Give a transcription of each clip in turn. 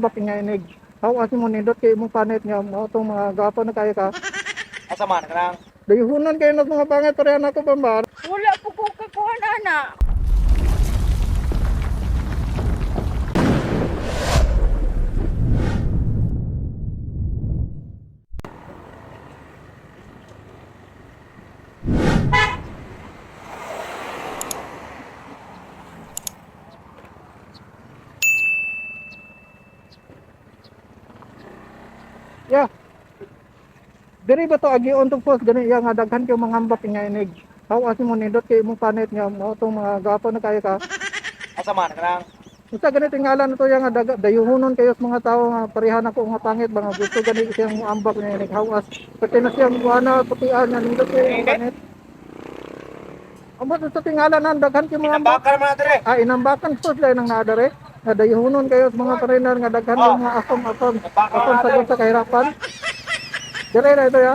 Bakit nga inig? How as mo nindot kay imong panit nga mao tong mga gwapo na kayo ka. Asa man kanang Dayuhunan kayo ng mga pangit pareha na ako pambar. Wala po ko kakuha na. Yeah. Diri ba to agion tong post gani iya nga daghan kay mga ambak nga inig. How as mo nindot kay imong panit nga mao tong mga gwapo na kayo ka. Asa man kanang Unsa ganito yung ngalan to yang nga dayuhunon kayo sa mga tao nga pareha na ko nga pangit ba nga gusto gani siyang ambak nga inig how as pati na siyang kuana putian nga nindot kay imong panit. Amo sa tingala nan daghan kay mga ambak. Inambakan man na dire. Ah, inambakan po sila ng naadare. Nga dayuhunon kayo sa mga parenar nga daghan Oh. yung mga asom-asom. Inambakan Asom na sagot dire. sa kahirapan. Dire na ito ya.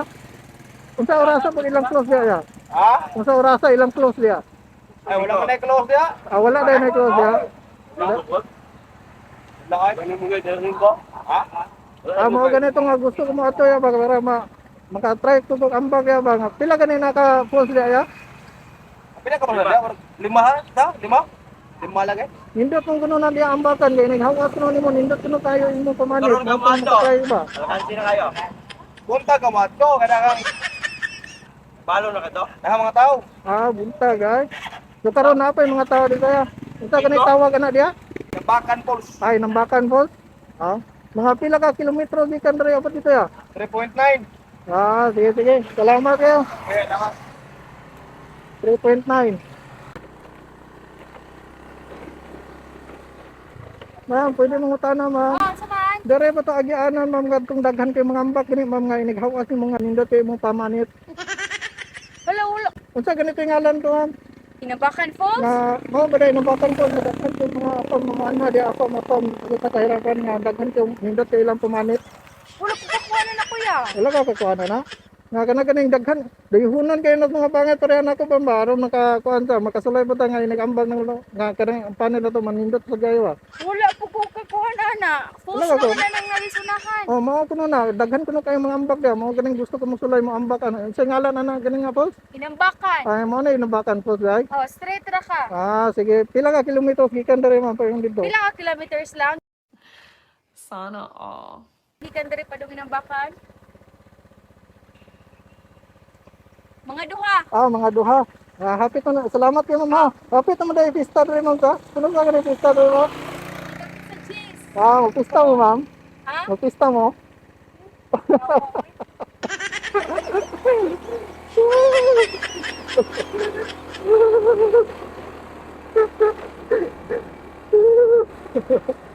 Unsa orasa po ilang close diya ya? Ha? Unsa orasa ilang close diya? Ay wala man na close diya. Ah, wala dahil na close diya. Wala ay. Ha? Ah, mga ganito nga gusto ko mo ato ya ba para ma maka-try ko kog ambak ya ba nga pila gani naka post diya ya? Pila ka ba diya? Lima ha? Ta? Lima? Lima lang eh. Nindot mong kuno na diya ambakan kay naghawas kuno nimo nindot kuno kayo imo pamanit. Karon ka Mao tong mo ato. makatry ba? Alkansi na kayo. Punta ka mo ato kanang Balo na ka to? Nah mga tao. Ah, buntag ay. So karon na pa yung mga tao dito ya. Unsa gani tawag ana diya? Inambakan Falls. Ay, Nambakan Falls. Ah, mga pila ka kilometro gikan diri abot dito ya? 3.9. Ah, sige sige. Salamat kayo. Okay, tama. 3.9. Ma'am, pwede mong utana, ma'am. Oh, samahan. Dere pa to agianan, ma'am, kadtong daghan kay mga ambak gani, ma'am, nga inighawas ni mga nindot kay imong pamanit. Wala, wala. Unsa ganito yung ngalan ko, ma'am? Inabakan Falls? Na mao ba dai Nambakan Falls nga daghan kay mga akom mga ano di akom akom sa kahirapan nga daghan kay nindot kay ilang pamanit. Wala po kakuha na kuya. Wala ka kakuha na na. Nga kana kaning daghan dayuhunan kayo ng mga pangit pareha na ako pa ba aron makakuan ta makasulay pa ta nga inigambag ng nga kanang ang panel na to manindot sa gayo ah. Wala po ko kakuha na. Falls Wala ka na wala nang nalisunahan. Oh, mao kuno na daghan kuno kayo mga ambak diya mao ganing gusto ko mosulay mo ambak ano. Unsa ngalan ana ganing nga falls? Inambakan. Ay mao na Inambakan Falls ay. Oh, straight ra ka. Ah, sige, pila ka kilometro gikan diri ma'am pa yung dito. Pila ka kilometers lang? Sana all. Gikan diri padung Inambakan. Mga duha. Ah, mga duha. Ah, happy to na. Salamat kayo ma'am ha. Happy to mo dahil pista diri ma'am ka. Kuno ka gani pista diri ma'am? Sa cheese. Ah, magpista mo ma'am. Ha? Magpista mo. Oo.